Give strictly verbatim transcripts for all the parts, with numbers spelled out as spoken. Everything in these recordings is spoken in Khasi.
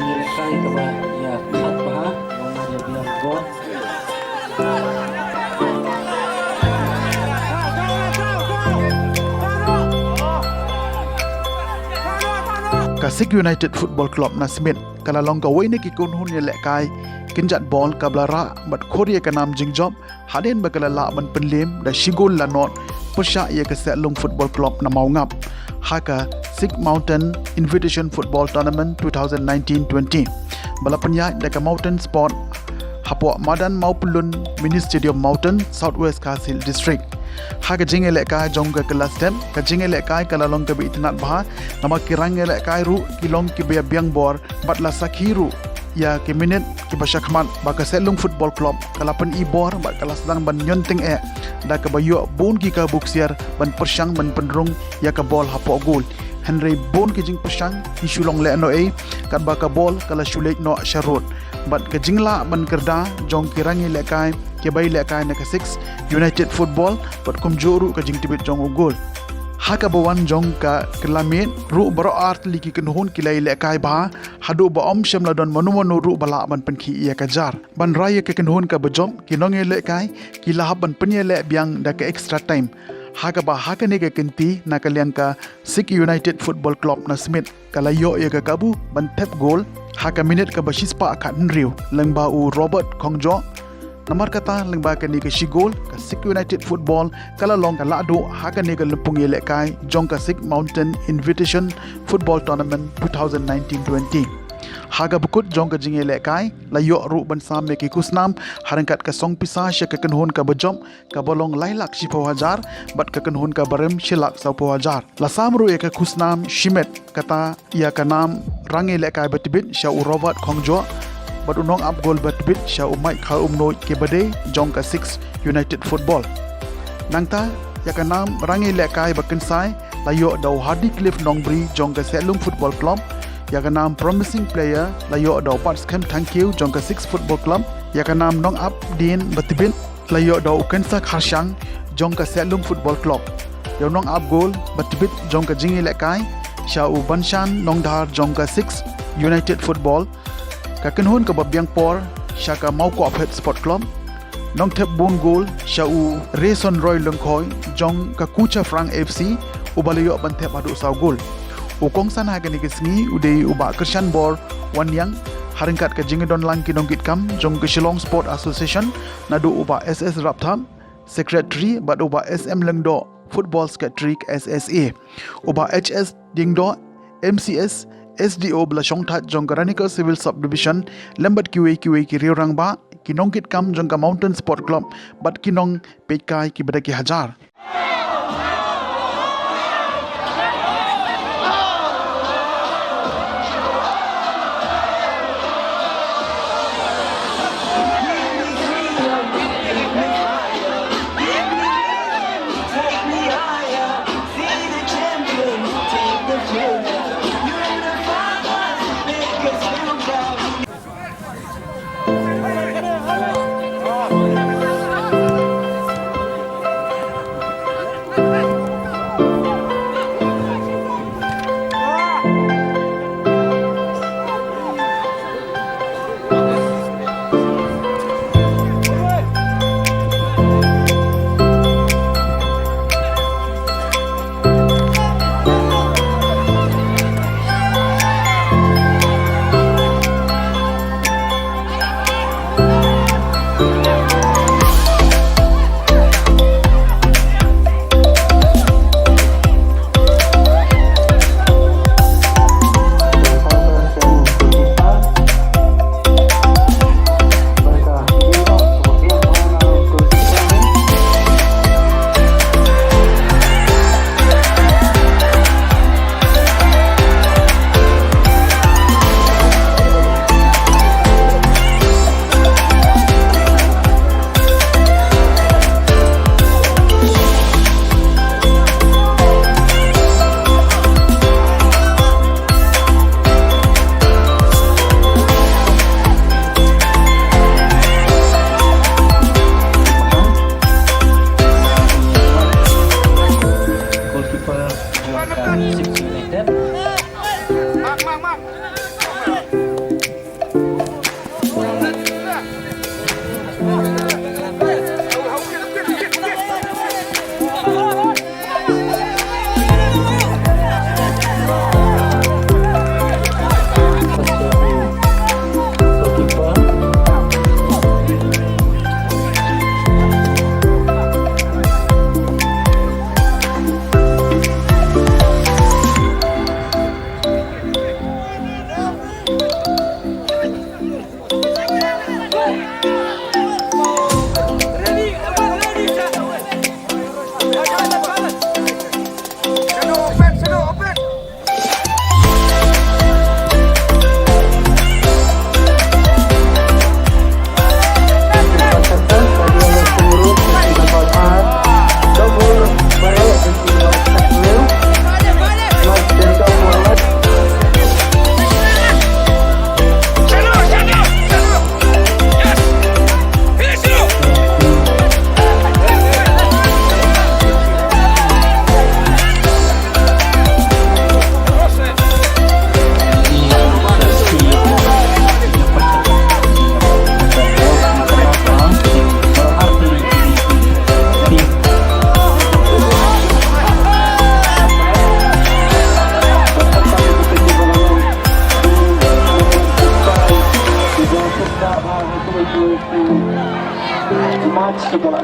Ngi lehkai kaba ïa khat bha, namar ïa biang bor. Ka Sik United Football Club na Smit ka la long kawei na ki kynhun ïalehkai kynjat bol kaba la rah bad khur ïa ka nam jingjop hadien ba ka la lah ban pynliem da shi gol la nod pyrshah ïa ka Sehlung Football Club na Mawngap ha ka Sik Mountain Invitation Football Tournament twenty nineteen twenty ba la pynïaid da ka Mountain Sport hapoh madan Mawpyllun Mini Stadium Mountain, South West Khasi Hills District. Ha ka jingïalehkai jong ka kylla step, ka jingïalehkai ka la long kaba itynnad bha namar ki rangïalehkai ruh ki long kiba ïa biang bor bad la sakhi ruh ïa ki minit kiba shakhmat ba ka Sehlung Football Club ka la pyni bor bad ka la sdang ban ñion tyngeh da kaba ïoh bun ki kabu ksiar ban pyrshang ban pynrung ïa ka bol hapoh gol. Hynrei bun ki jingpyrshang ki shu long lehnohei katba ka bol ka la shu leit noh sharud. Bad ka jinglah ban kyrda jong ki rangïalehkai kiba ïalehkai na ka Sik United Football bad kumjuh ruh ka jingtbit jong u gol. Ha kaba wan jong ka kylla miet ruh baroh artylli ki kynhun ki la ïalehkai bha haduh ba ym shym la don mano mano ruh ba lah ban pynkhih ïa ka jar. Ban rai ïa ka kynhun kaba jop, ki nongïalehkai ki la hap ban pynïaleh biang da ka extra time. Ha kaba ha kane ka kynti na ka liang ka Sik United Football Club na Smit ka la ïoh ïa ka kabu ban thep gol ha ka minit kaba shispah khathynriew lyngba u Robert Khongjoh. Namar kata lyngba kane ka shi gol ka Sik United Football ka la long ka lahduh ha kane ka lympung ïalehkai jong ka Sik Mountain Invitation Football Tournament twenty nineteen twenty. Ha kaba kut jong ka jingïalehkai la ïoh ruh ban sam ïa ki khusnam ha ryngkat ka song pisa sha ka kynhun kaba jop kaba long lai lak shiphew hajar bad ka kynhun kaba rim shi lak sawphew hajar. La sam ruh ïa ka khusnam shimet kata ïa ka nam rangïalehkai ba tbit sha u Robert Khongjoh bad u nongap gol ba tbit sha u Mike Kharumnuid kiba dei jong ka Sik United Football. Nangta ïa ka nam rangïalehkai ba kynsai la ïoh da u Hardy Cliff Nongbri jong ka Sehlung Football Club. Ïa ka nam Promising Player la ïoh da u Batskhem Thangkhiew jong ka Sik Football Club. Ïa ka nam nongap dien ba tbit la ïoh da u Kynsa Kharshang jong ka Sehlung Football Club. Ïa u nongap gol ba tbit jong ka jingïalehkai sha u Banshan Nongdhar jong ka Sik United Football. Ka kynhun kaba biang por sha ka Mawkohphet Sport Club. Nongthep bun gol sha u Rayson Roy Lyngkhoi jong ka Kucha Phrang F C uba la ïoh ban thep haduh saw gol. U kongsan ha kane ka sngi u dei u Bah Kyrshanbor Wanniang ha ryngkat ka jingdon lang ki nongkitkam jong ka Shillong Sport Association naduh u Bah S S Rapthap, Secretary bad u Bah S M Lyngdoh, Football Secretary ka S S A. U Bah H S Diengdoh, M C S, S D O ba la shongthait jong ka Ranikhet Civil Subdivision lem bad kiwei kiwei ki riew rangbah, ki nongkitkam jong ka Mountain Sport Club bad ki nongpeitkai kiba da ki hajar. Goalkeeper jong ka Sik United. Mark, mark, mark.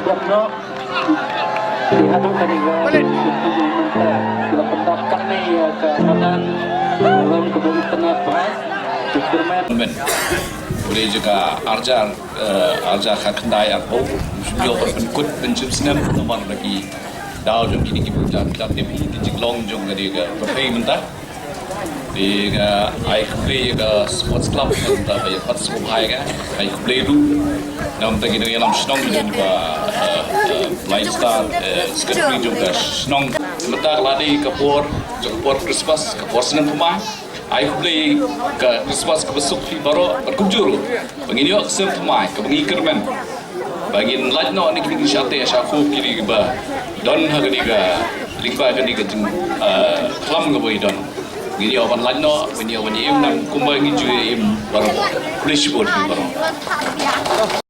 Pok noh. Di haduh kane ka, kita pendapkan ni, ya, ka madan. Belum kebun internet, right? Superman. Men. Ule jaka arjar, eh, arjar khat khyndai arphew. Shu ïoh ban pynkut ban jumsnem namar ba ki daw jong kine ki bynta bynta dep hi ki jinglong jong kane ka pyrthei mynta. Te nga ai khublei ïa ka sports club mynta ba ïa pat sngewbha ïa ka. Ai khublei ruh na bynta ki nongïalam shnong jong ka, eh, eh, Flying Star, eh, secretary jong ka shnong. Mynta ka la dei ka por jong ka por Christmas, ka por snem thymmai. Ai khublei ka Christmas kaba suk phi baroh bad kumjuh ruh ba ngin ïoh ka snem thymmai kaba ngi kyrmen. Ba ngin lait noh na kine ki shate shakhup kine kiba don ha kane ka lyngba kane ka jing, ah, khlam kaba ngi don. Ngin ïoh ban lait noh, ngin ïoh ban im nam kumba ngin ju im baroh. Khublei shibun phi baroh.